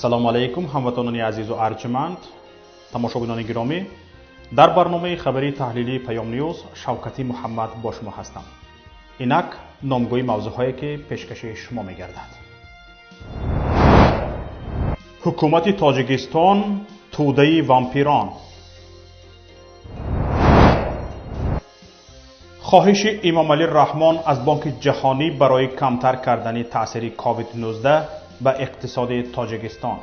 Ассалому алайкум, ҳамватанони азизу арҷманд, тамошобинони гиромӣ. Дар барномаи хабарии таҳлилии Паём Ньюз Шавкатӣ Муҳаммад бо шумо ҳастам. Инак номгӯи мавзӯъҳое, ки пешкаши шумо мегардад. Ҳукумати Тоҷикистон тӯдаи вампирон. Хоҳиши Имомалӣ Раҳмон аз Бонки Ҷаҳонӣ барои камтар кардани таъсири COVID-19 ба иқтисоди Тоҷикистон.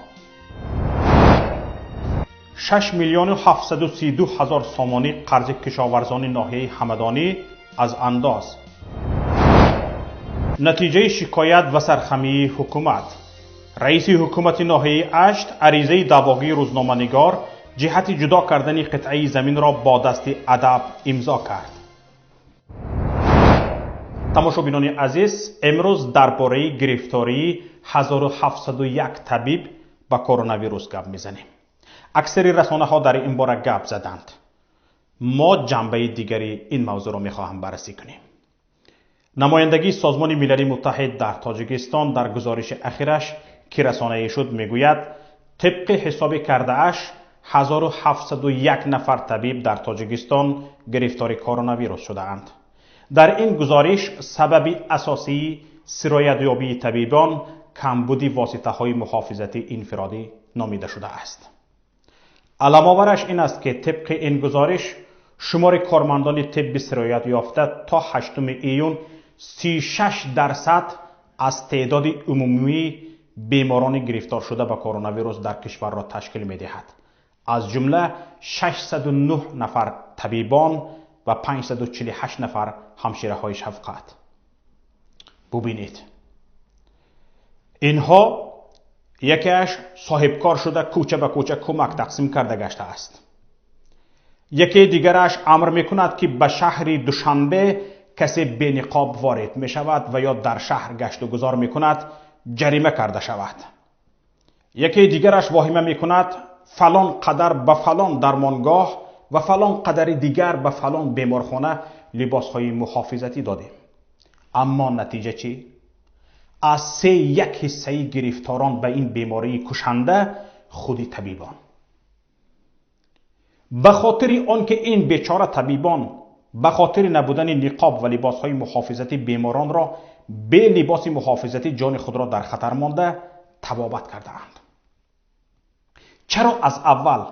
6 миллиону 732 ҳазор сомонӣ қарзи кишоварзони ноҳияи Ҳамадонӣ аз андоз. Натиҷаи шикоят ва сархамии ҳукумат. Раиси ҳукумати ноҳияи Ашт аризаи даъвогии рӯзноманигор ҷиҳати ҷудо кардани қитъаи заминро бо дасти адаб имзо кард. Тамошобинони азиз, имрӯз дар бораи гирифтории 1701 табиб ба коронавирус гап мезанем. Аксари расонаҳо дар ин бора гап заданд. Мо ҷанбаи дигари ин мавзӯъро мехоҳам баррасӣ кунем. Намояндагии Созмони Милали Муттаҳид дар Тоҷикистон дар гузориши ахираш, ки расонаӣ шуд, мегӯяд, тибқи ҳисоби кардааш 1701 нафар табиб дар Тоҷикистон гирифтори коронавирус шудаанд. Дар ин гузориш сабаби асосии сироятёбии табибон камбуди воситаҳои муҳофизати инфиродӣ номида шудааст. Аламовараш ин аст, ки тибқи ин гузориш шумори кормандони тибби сироят ёфта то 8 июн 36% аз теъдоди умумии беморони гирифторшуда ба коронавирус дар кишварро ташкил медиҳад. Аз ҷумла 609 нафар табибон ва 548 нафар ҳамшираҳои шафқат. Бубинед, инҳо якеаш соҳибкор шуда кӯча ба кӯча кӯмак тақсим карда гаштааст, яке дигараш амр мекунад, ки ба шаҳри Душанбе касе бениқоб ворид мешавад ва ё дар шаҳр гашту гузор мекунад, ҷарима карда шавад, яке дигараш воҳима мекунад, фалон қадар ба фалон дармонгоҳ ва фалон қадари дигар ба фалон беморхона либосҳои муҳофизатӣ додем. Аммо натиҷа чӣ? Аз се як ҳиссаи гирифторон ба ин бемории кушанда худи табибон. Ба хотири он ки ин бечора табибон ба хотири набудани ниқоб ва либосҳои муҳофизатӣ беморонро бе либоси муҳофизатӣ ҷони худро дар хатар монда табобат кардаанд. Чаро аз аввал,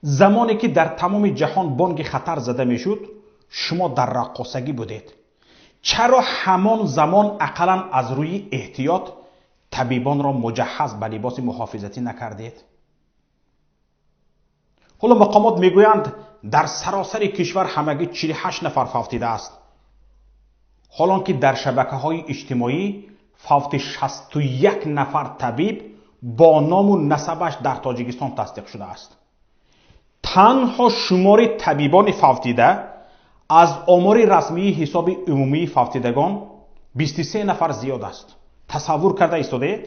замоне ки дар тамоми ҷаҳон бонги хатар зада мешуд, шумо дар раққосагӣ будед? Чаро ҳамон замон ақаллан аз рӯи эҳтиёт табибонро муҷаҳҳаз ба либоси муҳофизатӣ накардед? Ҳоло мақомот мегӯянд, дар саросари кишвар ҳамагӣ 48 нафар фавтидааст, ҳолон ки дар шабакаҳои иҷтимоӣ фавти 61 нафар табиб бо ному насабаш дар Тоҷикистон тасдиқ шудааст. Танҳо шумори табибони фавтида аз омори расмии ҳисоби умумии фавтидагон 23 нафар зиёд аст. Тасаввур карда истодаед?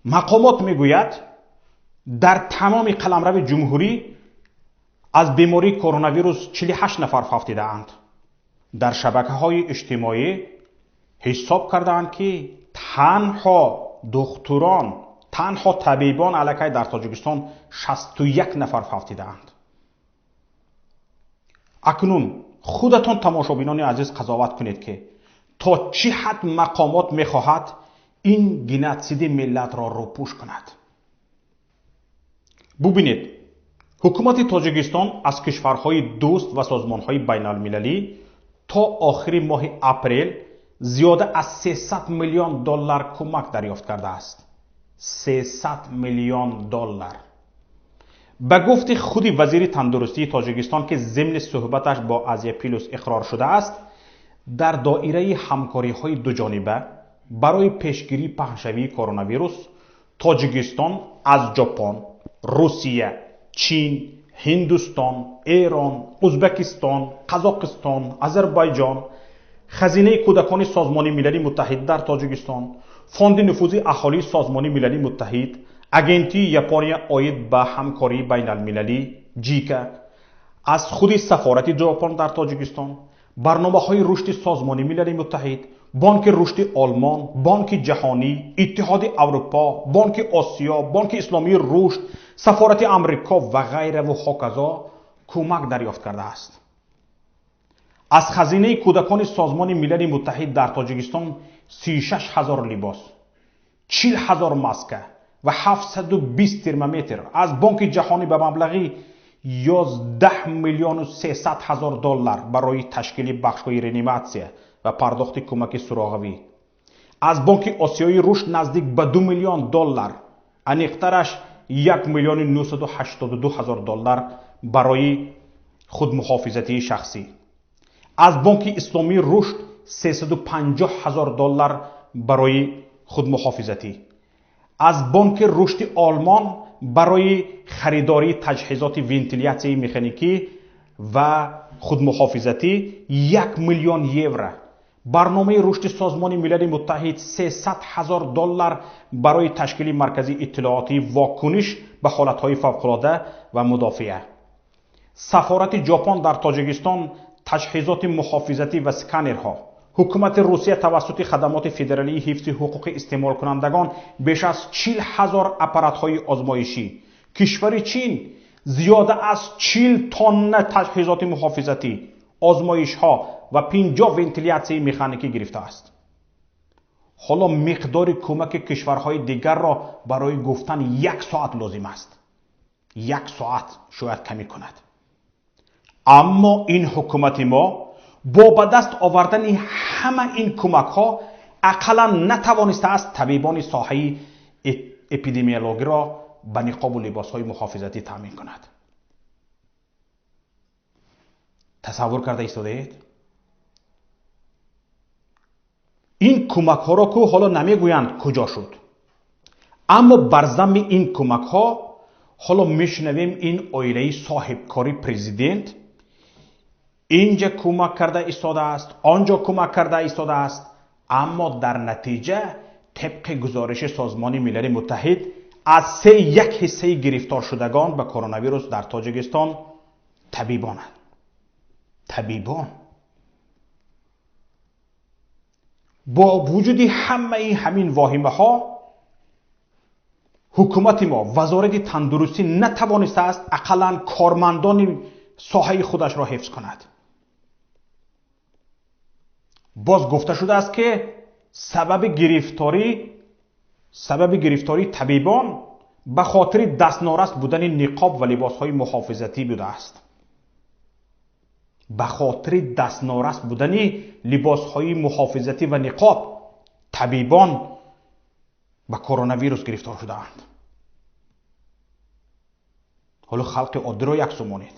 Мақомот мегӯяд, дар тамоми қаламрави ҷумҳурӣ аз бемории коронавирус 48 нафар фавтидаанд. Дар шабакаҳои иҷтимоӣ ҳисоб кардаанд, ки танҳо духтурон, танҳо табибон аллакай дар Тоҷикистон 61 нафар фавтидаанд. Акнун худатон, тамошобинони азиз, қазоват кунед, ки то чӣ ҳад мақомот мехоҳад ин геноциди миллатро рӯпӯш кунад. Бубинед, ҳукумати Тоҷикистон аз кишварҳои дӯст ва созмонҳои байналмилалӣ то охири моҳи апрел зиёда аз 300 миллион доллар кӯмак дарёфт кардааст. 300 миллион доллар. Ба гуфти худи вазири тандурустии Тоҷикистон, ки зимни суҳбаташ бо Азия Плюс иқрор шудааст, дар доираи ҳамкориҳои дуҷониба барои пешгирии паҳншавии коронавирус Тоҷикистон аз Ҷопон, Русия, Чин, Ҳиндустон, Эрон, Ӯзбекистон, Қазоқистон, Озарбойҷон, Хазинаи кӯдакони Созмони Милали Муттаҳид дар Тоҷикистон, Фонди нуфузи аҳолии Созмони Милали Муттаҳид, Агентии Япония оид ба ҳамкории байналмилалӣ ҷика, аз худи сафорати Ҷопон дар Тоҷикистон, барномаҳои рушди Созмони Милали Муттаҳид, Бонки рушди Олмон, Бонки ҷаҳонӣ, Иттиҳоди Аврупо, Бонки Осиё, Бонки Исломии рушд, Сафорати Амрико ва ғайраву ҳоказо кӯмак дарёфт кардааст. Аз хазинаи кӯдакони Созмони Милали Муттаҳид дар Тоҷикистон 36 ҳазор либос, 40 ҳазор маска ва 720 термометр, аз Бонки ҷаҳонӣ ба маблағи 11 миллиону 300 ҳазор доллар барои ташкили бахшҳои реаниматсия ва пардохти кӯмаки суроғавӣ, аз Бонки Осиёии рушд наздик ба 2 миллион доллар, аниқтараш 1 миллиону 982 ҳазор доллар барои худмуҳофизатии шахсӣ, аз Бонки Исломии рушд 350 ҳазор доллар барои худмуҳофизатӣ, аз Бонки рушди Олмон барои харидории таҷҳизоти вентилятсияи механикӣ ва худмуҳофизатӣ 1 миллион евро, барномаи рушди Созмони Милали Муттаҳид 300 ҳазор доллар барои ташкили маркази иттилоотии вокуниш ба ҳолатҳои фавқулода ва мудофиа. Сафорати Ҷопон дар Тоҷикистон таҷҳизоти муҳофизатӣ ва сканерҳо. Ҳукумати Русия тавассути хадамоти федералии ҳифзи ҳуқуқи истеъмолкунандагон беш аз 40 ҳазор аппаратҳои озмоишӣ. Кишвари Чин зиёда аз 40 тонна таҷҳизоти муҳофизатӣ, озмоишҳо ва 50 вентилятсияи механикӣ гирифтааст. Ҳоло миқдори кӯмаки кишварҳои дигарро барои гуфтан як соат лозим аст. Як соат шояд камӣ кунад. Аммо ин ҳукумати мо бо ба даст овардани ҳама ин кӯмакҳо ақаллан натавонистааст табибони соҳаи эпидемиологиро ба ниқобу либосҳои муҳофизатӣ таъмин кунад. Тасаввур карда истодаед? Ин кӯмакҳоро ку ҳоло намегӯянд куҷо шуд. Аммо бар замми ин кӯмакҳо ҳоло мешунавем ин оилаи соҳибкори президент инҷа кӯмак карда истодааст, онҷо кӯмак карда истодааст, аммо дар натиҷа тибқи гузориши Созмони Милали Муттаҳид аз 3 1 ҳиссаи гирифторшудагон ба коронавирус дар Тоҷикистон табибонанд. Табибон бо вуҷуди ҳамаи ҳамин воҳимаҳо ҳукумати мо, вазорати тандурустӣ натавонистааст ақаллан кормандони соҳаи худашро ҳифз кунад. Боз гуфта шудааст ки сабаби гирифтории табибон ба хотири дастнорас будани ниқоб ва либосҳои муҳофизатӣ будааст. Ба хотири дастнорас будани либосҳои муҳофизатӣ ва ниқоб табибон ба коронавирус гирифтор шудаанд. Ҳоло халқи оддиро яксу монед.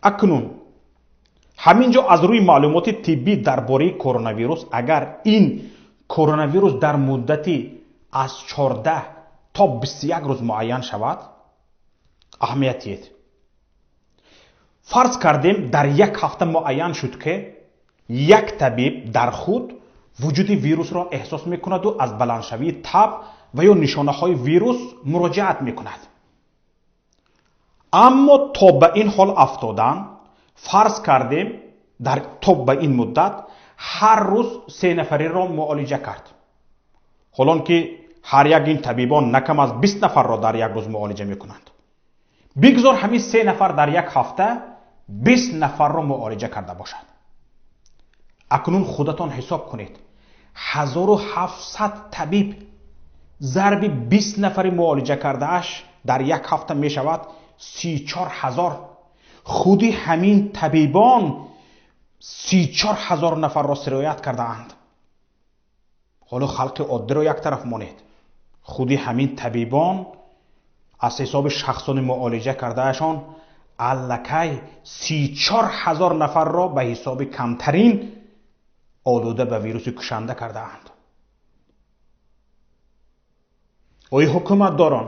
Акнун ҳамин ҷо аз рӯи маълумоти тиббӣ дар бораи коронавирус, агар ин коронавирус дар муддати аз 14 то 21 рӯз муайян шавад, аҳамият диҳед. Фарз кардем дар як ҳафта муайян шуд, ки як табиб дар худ вуҷуди вирусро эҳсос мекунаду аз баландшавии таб ва ё нишонаҳои вирус муроҷиат мекунад. Аммо то ба ин ҳол афтодан, фарз кардем дар то ба ин муддат ҳар рӯз 3 нафариро муолиҷа кард. Ҳолон ки ҳар як ин табибон на кам аз 20 нафарро дар як рӯз муолиҷа мекунанд. Бигзор ҳамин 3 нафар дар як ҳафта 20 нафарро муолиҷа карда бошад. Акнун худатон ҳисоб кунед. 1700 табиб зарби 20 нафари муолиҷа кардааш дар як ҳафта мешавад 34 ҳазор. Худи ҳамин табибон 34 ҳазор нафарро сироят кардаанд. Ҳоло халқи оддиро як тараф монед. Худи ҳамин табибон аз ҳисоби шахсони муолиҷа кардаашон аллакай 34 ҳазор нафарро ба ҳисоби камтарин олуда ба вируси кушанда кардаанд. Ой ҳукуматдорон,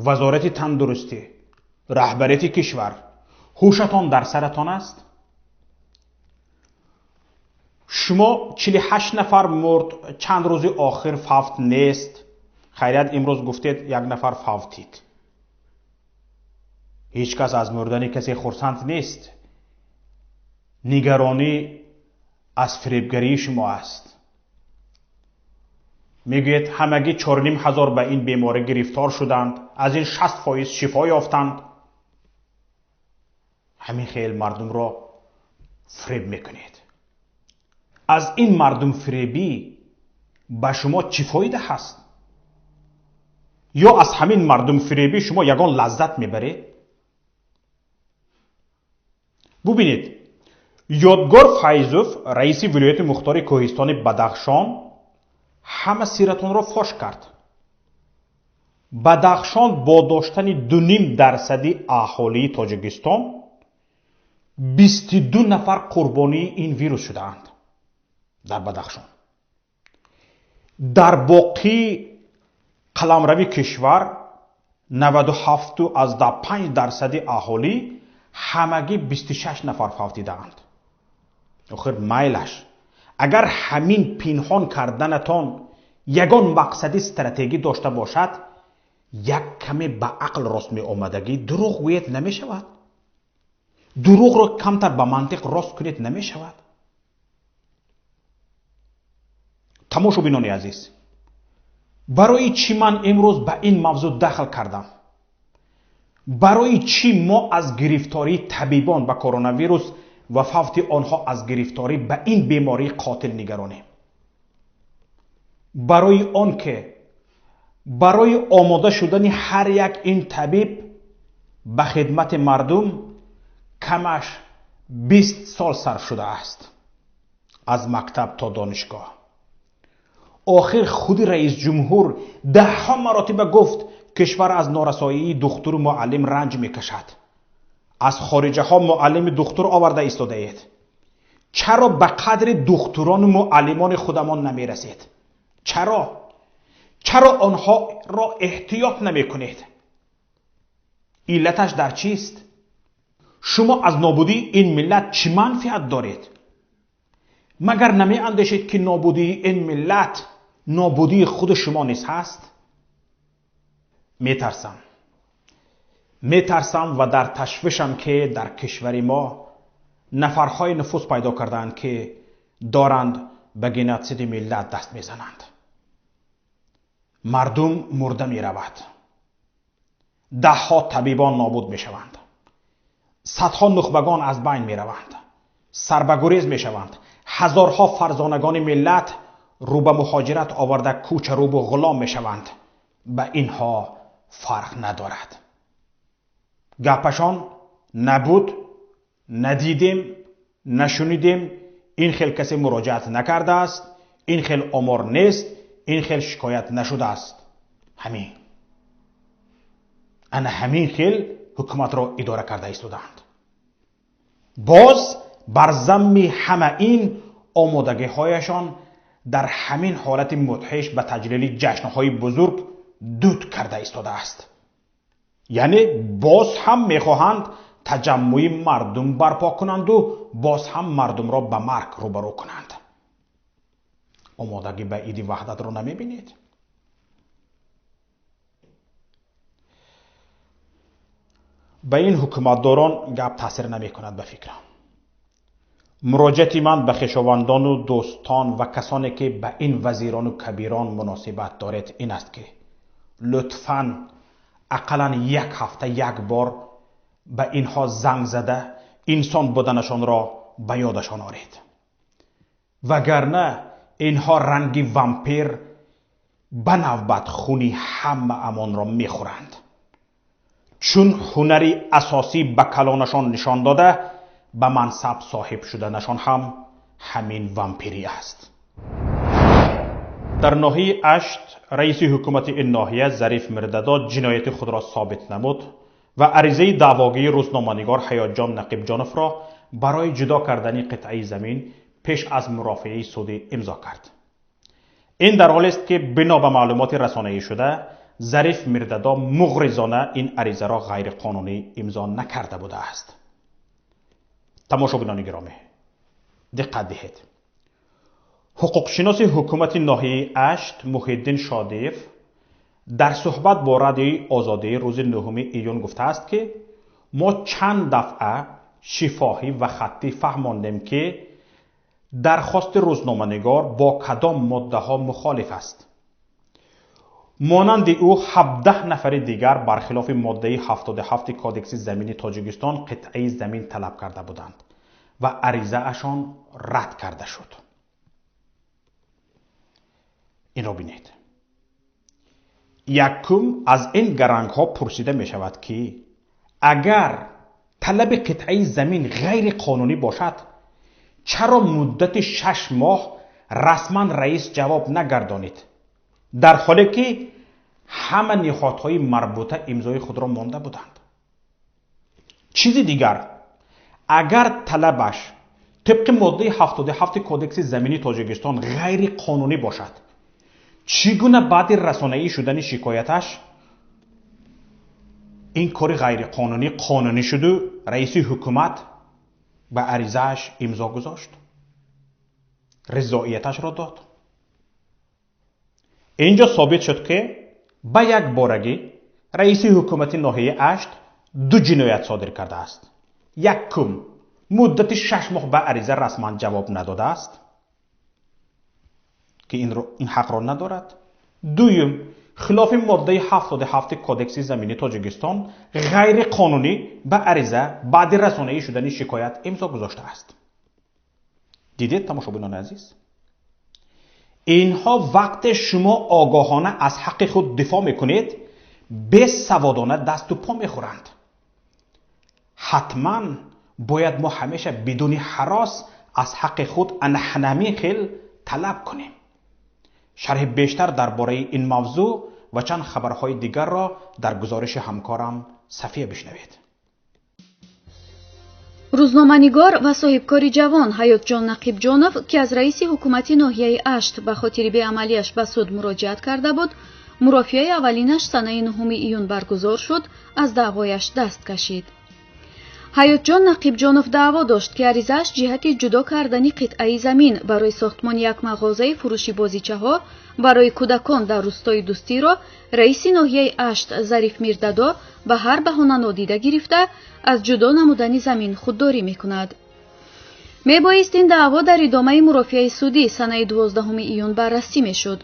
вазорати тандурустӣ, раҳбарияти кишвар, ҳушатон дар саратон аст? Шумо 48 нафар мурд, чанд рӯзи охир фавт нест. Хайрият имрӯз гуфтед як нафар фавтид. Ҳеҷ кас аз мурдани касе хурсанд нест. Нигаронӣ Аз фиребгарии шумо аст. Мегӯяд ҳамагӣ 4500 ба ин беморӣ гирифтор шуданд, аз ин 60% шифо ёфтанд. Ҳамин хел мардумро фиреб мекунед. Аз ин мардумфиребӣ ба шумо чӣ фоида ҳаст? Ё аз ҳамин мардумфиребӣ шумо ягон лаззат мебаред? Бубинед, Ёдгор Файзов, раиси вилояти мухтори Кӯҳистони Бадахшон, ҳама сирратонро фош кард. Бадахшон бо доштани 2,5% аҳолии Тоҷикистон 22 нафар қурбонии ин вирус шудаанд дар Бадахшон. Дар боқӣ қаламрави кишвар 97,5% аҳолӣ ҳамагӣ 26 нафар фавтидаанд. Охир майлаш, агар ҳамин пинҳон карданатон ягон мақсади стратегӣ дошта бошад, як каме ба ақл рост меомадагӣ дурӯғ гӯед намешавад. Дурӯғро камтар ба мантиқ рост кунед намешавад. Тамошобинони азиз, барои чӣ ман имрӯз ба ин мавзӯъ дахл кардам? Барои чӣ мо аз гирифтории табибон ба коронавирус ва фавти онҳо аз гирифторӣ ба ин бемории қотил нигаронем? Барои он ки барои омода шудани ҳар як ин табиб ба хидмати мардум камаш 20 сол сарф шудааст, аз мактаб то донишгоҳ. Охир худи раис ҷумҳур даҳҳо маротиба гуфт кишвар аз норасоии духтуру муаллим ранҷ мекашад. Аз хориҷаҳо муаллими духтур оварда истодаед. Чаро ба қадри духтурону муаллимони худамон намерасед? Чаро? Чаро онҳоро эҳтиёт намекунед? Иллаташ дар чист? Шумо аз нобудии ин миллат чӣ манфиат доред? Магар намеандешед ки нобудии ин миллат нобудии худи шумо низ ҳаст? Метарсам. Метарсам ва дар ташвишам ки дар кишвари мо нафарҳои нуфуз пайдо кардаанд ки доранд ба геноциди миллат даст мезананд. Мардум мурда меравад. Даҳҳо табибон нобуд мешаванд. Садҳо нухбагон аз байн мераванд. Сарбагурез мешаванд. Ҳазорҳо фарзонагони миллат рӯ ба муҳоҷират оварда кӯчарӯбу ғулом мешаванд. Ба инҳо фарқ надорад. Гапашон набуд, надидем, нашунидем, ин хел касе муроҷиат накардааст, ин хел омор нест, ин хел шикоят нашудааст. Ҳамин. Ана ҳамин хел ҳукуматро идора карда истодаанд. Боз бар замми ҳама ин омодагиҳояшон дар ҳамин ҳолати мудҳиш ба таҷлили ҷашнҳои бузург дуд карда истодааст. Яъне боз ҳам мехоҳанд таҷаммуи мардум барпо кунанду боз ҳам мардумро ба марг рӯбарӯ кунанд. Омодагӣ ба иди ваҳдатро намебинед? Ба ин ҳукуматдорон гап таъсир намекунад ба фикрам. Муроҷиати ман ба хешовандону дӯстон ва касоне ки ба ин вазирону кабирон муносибат доред ин аст ки лутфан ақаллан як ҳафта як бор ба инҳо занг зада инсон буданашонро ба ёдашон оред. Вагарна инҳо ранги вампир ба навбат хуни ҳама амонро мехӯранд. Чун ҳунари асосӣ ба калонашон нишон дода, ба мансаб соҳиб шуданашон ҳам ҳамин вампирӣ аст. Дар ноҳияи Ашт раиси ҳукумати ин ноҳия Зариф Мирдадод ҷинояти худро собит намуд ва аризаи даъвогии рӯзноманигор Ҳаётҷон Нақибҷоновро барои ҷудо кардани қитъаи замин пеш аз мурофиаи судӣ имзо кард. Ин дар ҳолест ки бино ба маълумоти расонаӣ шуда, Зариф Мирдадо муғризона ин аризаро ғайриқонунӣ имзо накарда будааст. Тамошобинони гиромӣ, диққат диҳед. Ҳуқуқшиноси ҳукумати ноҳияи Ашт Муҳиддин Шодиев дар суҳбат бо радиои Озодӣ рӯзи 9 июн гуфтааст ки мо чанд дафъа шифоҳӣ ва хаттӣ фаҳмондем ки Дархости рӯзноманигор бо кадом моддаҳо мухолиф аст? Монанди ӯ 17 нафари дигар бархилофи моддаи 77 Кодекси замини Тоҷикистон қитъаи замин талаб карда буданд ва аризаашон рад карда шуд. Инро бинед. Якум, аз ин гарангҳо пурсида мешавад, ки агар талаби қитъаи замин ғайриқонунӣ бошад, чаро муддати 6 моҳ расман раис ҷавоб нагардонид, дар ҳоле ки ҳама ниҳодҳои марбута имзои худро монда буданд? Чизи дигар, агар талабаш тибқи моддаи 77 Кодекси замини Тоҷикистон ғайриқонунӣ бошад, чӣ гуна баъди расонаӣ шудани шикояташ ин кори ғайриқонунӣ қонунӣ шуду раиси ҳукумат ба аризааш имзо гузошт, ризоияташро дод? Инҷо собит шуд, ки ба якборагӣ раиси ҳукумати ноҳияи Ашт ду ҷиноят содир кардааст. Якум, муддати 6 моҳ ба ариза расман ҷавоб надодааст, ки ин ҳақро надорад. Дуюм, хилофи моддаи 77 Кодекси замини Тоҷикистон ғайриқонунӣ ба ариза баъди расонаӣ шудани шикоят имзо гузоштааст. Дидед, тамошобинони азиз, инҳо вақте шумо огоҳона аз ҳаққи худ дифоъ мекунед, бесаводона дасту по мехӯранд. Ҳатман бояд мо ҳамеша бидуни ҳарос аз ҳаққи худ ана хел талаб кунем. Шарҳи бештар дар бораи ин мавзӯъ ва чанд хабарҳои дигарро дар гузориши ҳамкорам Сафия бишнавед. Рӯзноманигор ва соҳибкори ҷавон Ҳаётҷон Нақибҷонов, ки аз раиси ҳукумати ноҳияи Ашт ба хотири беамалиаш ба суд муроҷиат карда буд, мурофиаи аввалинаш санаи 9 июн баргузор шуд, аз даъвояш даст кашид. Ҳаётҷон Нақибҷонов даъво дошт, ки аризааш ҷиҳати ҷудо кардани қитъаи замин барои сохтмони як мағозаи фурӯши бозичаҳо барои кӯдакон дар рӯстои Дӯстиро раиси ноҳияи Ашт Зариф Мирдадо ба ҳар баҳона нодида гирифта, аз ҷудо намудани замин худдорӣ мекунад. Мебоист ин даъво дар идомаи мурофиаи судӣ санаи 12 июн баррасӣ мешуд,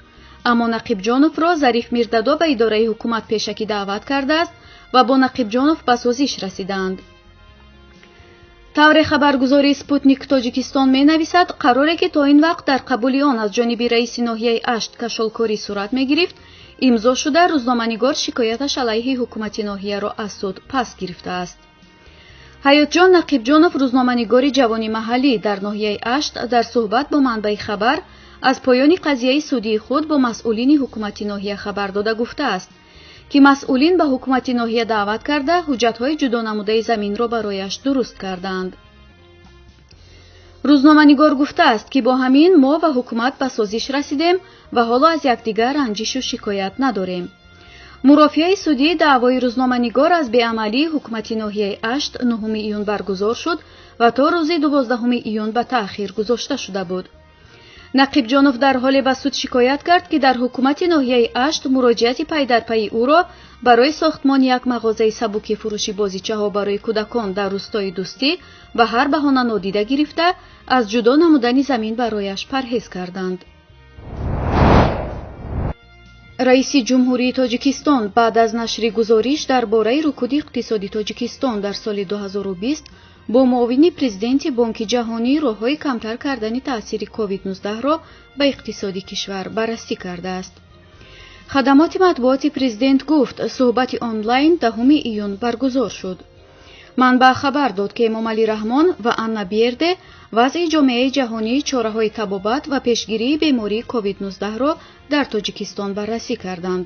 аммо Нақибҷоновро Зариф Мирдадо ба идораи ҳукумат пешакӣ даъват кардааст ва бо Нақибҷонов ба созиш расидаанд. Тавре хабаргузории Спутник Тоҷикистон менависад, қароре ки то ин вақт дар қабули он аз ҷониби раиси ноҳияи Ашт кашолкорӣ сурат мегирифт, имзо шуда, рӯзноманигор шикояташ алайҳи ҳукумати ноҳияро аз суд пас гирифтааст. Ҳаётҷон Нақибҷонов, рӯзноманигори ҷавони маҳаллӣ дар ноҳияи Ашт, дар суҳбат бо манбаи хабар аз поёни қазияи судии худ бо масъулини ҳукумати ноҳия хабар дода гуфтааст, ки масъулин ба ҳукумати ноҳия даъват карда, ҳуҷҷатҳои ҷудо намудаи заминро барояш дуруст кардаанд. Рӯзноманигор гуфтааст, ки бо ҳамин мо ва ҳукумат ба созиш расидем ва ҳоло аз якдигар ранҷишу шикоят надорем. Мурофиаи судии даъвои рӯзноманигор аз беамалии ҳукумати ноҳияи Ашт 9 июн баргузор шуд ва то рӯзи 12 июн ба таъхир гузошта шуда буд. Нақибҷонов дар ҳоле ба суд шикоят кард, ки дар ҳукумати ноҳияи Ашт муроҷиати пайдарпайи ӯро барои сохтмони як мағозаи сабуки фурӯши бозичаҳо барои кӯдакон дар рӯстои Дӯстӣ ба ҳар баҳона нодида гирифта, аз ҷудо намудани замин барояш парҳез карданд. Раиси Ҷумҳурии Тоҷикистон баъд аз нашри гузориш дар бораи рукуди иқтисоди Тоҷикистон дар соли 2020 бо муовини президенти Бонки Ҷаҳонӣ роҳҳои камтар кардани таъсири COVID-19-ро ба иқтисоди кишвар баррасӣ кардааст. Хадамоти матбуоти президент гуфт, суҳбати онлайн 10 июн баргузор шуд. Манбаъ хабар дод, ки Эмомалӣ Раҳмон ва Анна Бьерде вазъи ҷомеаи ҷаҳонӣ, чораҳои табобат ва пешгирии бемории COVID-19-ро дар Тоҷикистон баррасӣ карданд,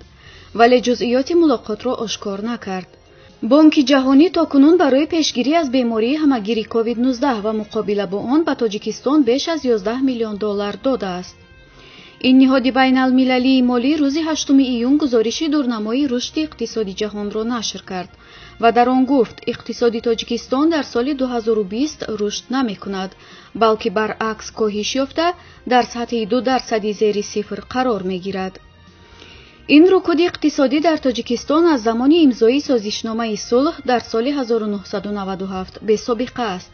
вале ҷузъиёти мулоқотро ошкор накард. Бонки Ҷаҳонӣ то кунун барои пешгирӣ аз бемории ҳамагири COVID-19 ва муқобила бо он ба Тоҷикистон беш аз 11 миллион доллар додааст. Ин ниҳоди байналмилалии молӣ рӯзи 8 июн гузориши дурнамои рушди иқтисоди ҷаҳонро нашр кард ва дар он гуфт, иқтисоди Тоҷикистон дар соли 2020 рушд намекунад, балки баръакс коҳиш ёфта, дар сатҳи 2% зери сифр қарор мегирад. Ин рукуди иқтисодӣ дар Тоҷикистон аз замони имзои созишномаи сулҳ дар соли 1997 бесобиқа аст.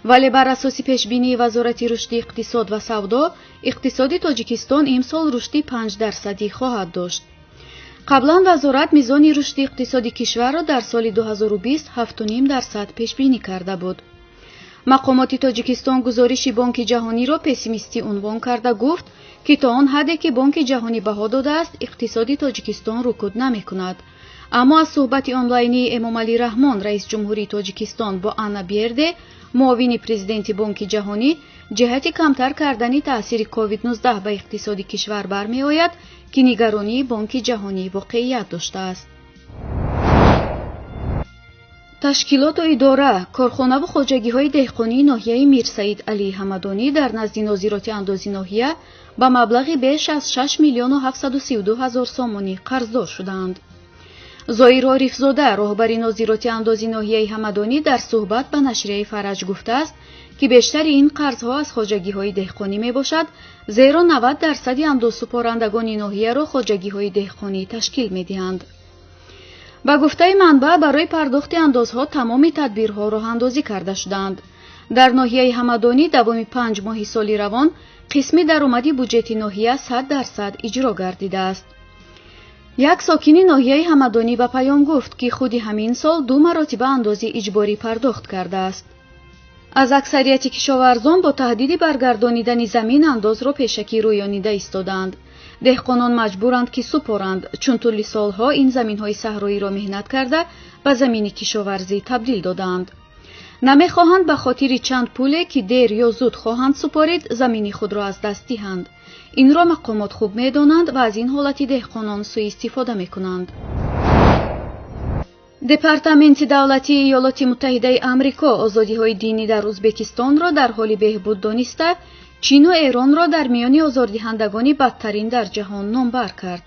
Вале бар асоси пешбинии Вазорати рушди иқтисод ва савдо, иқтисоди Тоҷикистон имсол рушди 5% хоҳад дошт. Қаблан вазорат мизони рушди иқтисоди кишварро дар соли 2020 7,5% пешбинӣ карда буд. Мақомоти Тоҷикистон гузориши Бонки Ҷаҳониро пессимистӣ унвон карда гуфт, ки то он ҳадде ки Бонки Ҷаҳонӣ баҳо додааст, иқтисоди Тоҷикистон рукуд намекунад. Аммо аз суҳбати онлайнии Эмомалӣ Раҳмон, раиси ҷумҳурии Тоҷикистон, бо Анна Берде, муовини президенти Бонки Ҷаҳонӣ, ҷиҳати камтар кардани таъсири COVID-19 ба иқтисоди кишвар бармеояд, ки нигаронии Бонки Ҷаҳонӣ воқеият доштааст. Ташкилоту идора, корхонаву хоҷагиҳои деҳқонии ноҳияи Мирсаид Алии Ҳамадонӣ дар назди нозироти андози ноҳия ба маблағи беш аз 6 миллиону 732 ҳазор сомонӣ қарздор шудаанд. Зоир Орифзода, роҳбари нозироти андози ноҳияи Ҳамадонӣ, дар суҳбат ба нашрияи Фараҷ гуфтааст, ки бештари ин қарзҳо аз хоҷагиҳои деҳқонӣ мебошад, зеро 90% андозсупорандагони ноҳияро хоҷагиҳои деҳқонӣ ташкил медиҳанд. Ба гуфтаи манбаъ, барои пардохти андозҳо тамоми тадбирҳо роҳандозӣ карда шудаанд. Дар ноҳияи Ҳамадонӣ давоми 5 моҳи соли равон қисми даромади буҷети ноҳия 100% иҷро гардидааст. Як сокини ноҳияи Ҳамадонӣ ба Паём гуфт, ки худи ҳамин сол 2 маротиба андози иҷборӣ пардохт кардааст. Аз аксарияти кишоварзон бо таҳдиди баргардонидани замин андозро пешакӣ рӯёнида истодаанд. Деҳқонон маҷбуранд, ки супоранд, чун тӯли солҳо ин заминҳои саҳроиро меҳнат карда ба замини кишоварзӣ табдил додаанд. Намехоҳанд ба хотири чанд пуле, ки дер ё зуд хоҳанд супорид, замини худро аз даст диҳанд. Инро мақомот хуб медонанд ва аз ин ҳолати деҳқонон суистифода мекунанд. Департаменти давлатии Иёлоти Муттаҳидаи Амрико озодиҳои динӣ дар Ӯзбекистонро дар ҳоли беҳбуд дониста, Чину Эронро дар миёни озордиҳандагони бадтарин дар ҷаҳон номбар кард.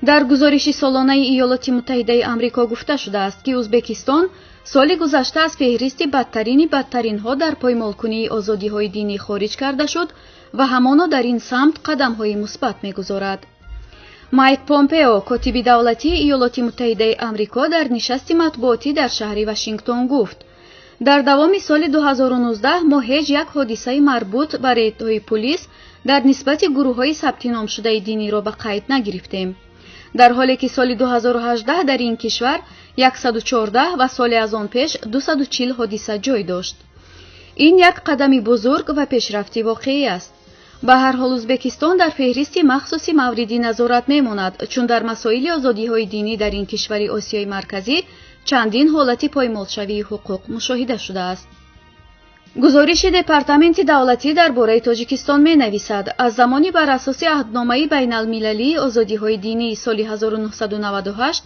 Дар гузориши солонаи Иёлоти Муттаҳидаи Амрико гуфта шудааст, ки Ӯзбекистон соли гузашта аз феҳристи бадтарини бадтаринҳо дар поймолкунии озодиҳои динӣ хориҷ карда шуд ва ҳамоно дар ин самт қадамҳои мусбат мегузорад. Майк Помпео, котиби давлатии Иёлоти Муттаҳидаи Амрико, дар нишасти матбуотӣ дар шаҳри Вашингтон гуфт: дар давоми соли 2019 мо ҳеҷ як ҳодисаи марбут ба рейдҳои пулис дар нисбати гурӯҳҳои сабтиномшудаи диниро ба қайд нагирифтем. Дар ҳоле ки соли 2018 дар ин кишвар 114 ва соли аз он пеш 240 ҳодиса ҷой дошт. Ин як қадами бузург ва пешрафти воқеӣ аст. Ба ҳар ҳол Ӯзбекистон дар феҳристи махсуси мавриди назорат мемонад, чун дар масоили озодиҳои динӣ дар ин кишвари Осиёи Марказӣ чандин ҳолати поймолшавии ҳуқуқ мушоҳида шудааст. Гузориши Департаменти давлатӣ дар бораи Тоҷикистон менависад, аз замони бар асоси аҳдномаи байналмилалии озодиҳои динии соли 1998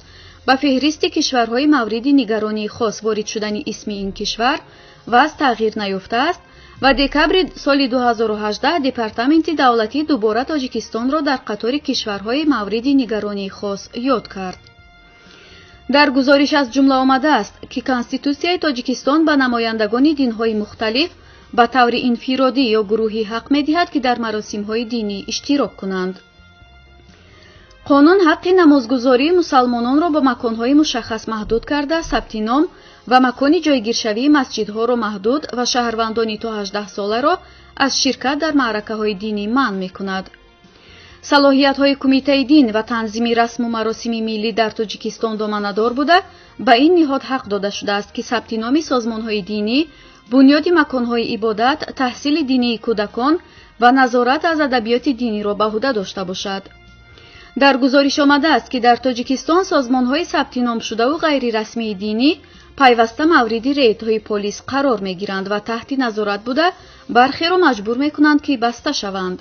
ба феҳристи кишварҳои мавриди нигаронии хос ворид шудани исми ин кишвар вазъ тағйир наёфтааст ва декабри соли 2018 Департаменти давлатӣ дубора Тоҷикистонро дар қатори кишварҳои мавриди нигаронии хос ёд кард. Дар гузориш аз ҷумла омадааст, ки Конститутсияи Тоҷикистон ба намояндагони динҳои мухталиф ба таври инфиродӣ ё гурӯҳӣ ҳақ медиҳад, ки дар маросимҳои динӣ иштирок кунанд. Қонун ҳаққи намозгузории мусалмононро ба маконҳои мушаххас маҳдуд карда, сабти ном ва макони ҷойгиршавии масҷидҳоро маҳдуд ва шаҳрвандони то 18 соларо аз ширкат дар маъракаҳои динӣ манъ мекунад. Салоҳиятҳои Кумитаи дин ва танзими расму маросими миллӣ дар Тоҷикистон доманадор буда, ба ин ниҳод ҳақ дода шудааст, ки сабти номи созмонҳои динӣ, бунёди маконҳои ибодат, таҳсили динии кӯдакон ва назорат аз адабиёти диниро ба ӯҳда дошта бошад. Дар гузориш омадааст, ки дар Тоҷикистон созмонҳои сабтиномшудаву ғайрирасмии динӣ пайваста мавриди рейдҳои полис қарор мегиранд ва таҳти назорат буда, бархеро маҷбур мекунанд, ки баста шаванд.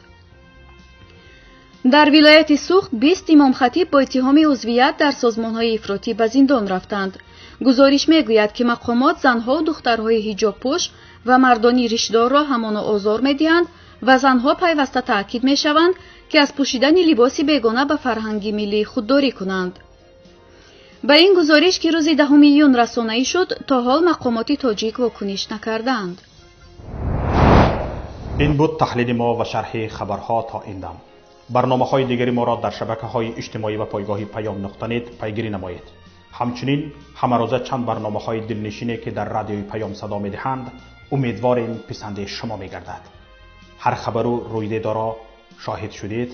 Дар вилояти Суғд 20 имомхатиб бо иттиҳоми узвият дар созмонҳои ифротӣ ба зиндон рафтанд. Гузориш мегӯяд, ки мақомот занҳову духтарҳои ҳиҷобпӯш ва мардони ришдорро ҳамоно озор медиҳанд ва занҳо пайваста таъкид мешаванд, ки аз пӯшидани либоси бегона ба фарҳанги миллӣ худдорӣ кунанд. Ба ин гузориш, ки рӯзи 10 июн расонаӣ шуд, то ҳол мақомоти тоҷик вокуниш накардаанд. Ин буд таҳлили мо ва шарҳи хабарҳо то ин дам. Барномаҳои дигари моро дар шабакаҳои иҷтимоӣ ва пойгоҳи Паём нуқта нет пайгирӣ намоед. Ҳамчунин ҳамарӯза чанд барномаҳои дилнишине, ки дар радиои Паём садо медиҳанд, Умедворем писанди шумо мегардад. Ҳар хабару рӯйдодро шоҳид шудед,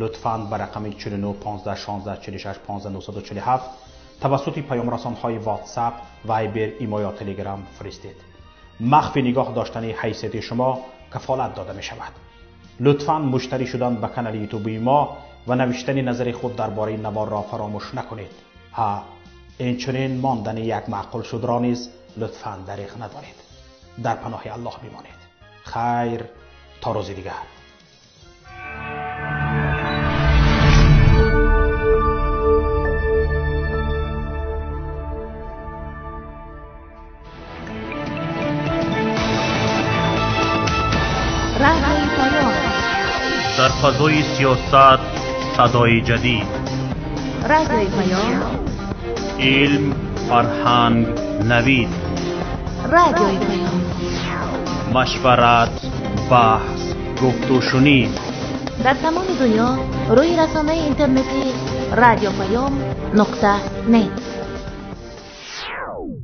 лутфан ба рақами 49 15 16 46 15 947 тавассути паёмрасонҳои WhatsApp, Viber, Имо ё Telegram фиристед. Махфӣ нигоҳ доштани ҳайсияти шумо кафолат дода мешавад. Лутфан муштарӣ шудан ба канали ютубии мо ва навиштани назари худ дар бораи наворро фаромӯш накунед. Ҳа, инчунин мондани як маъқул шудро низ лутфан дариғ надоред. Дар паноҳи Аллоҳ бимонед. Хайр, то рӯзи дигар. Дар фазои сиёсат садои ҷадид, Радиои Паём, илм, фарҳанг, навид, Радиои Паём, машварат, баҳс, гуфтушунид. Дар тамоми дунё рӯи расонаи интернетӣ радиопаём.нет.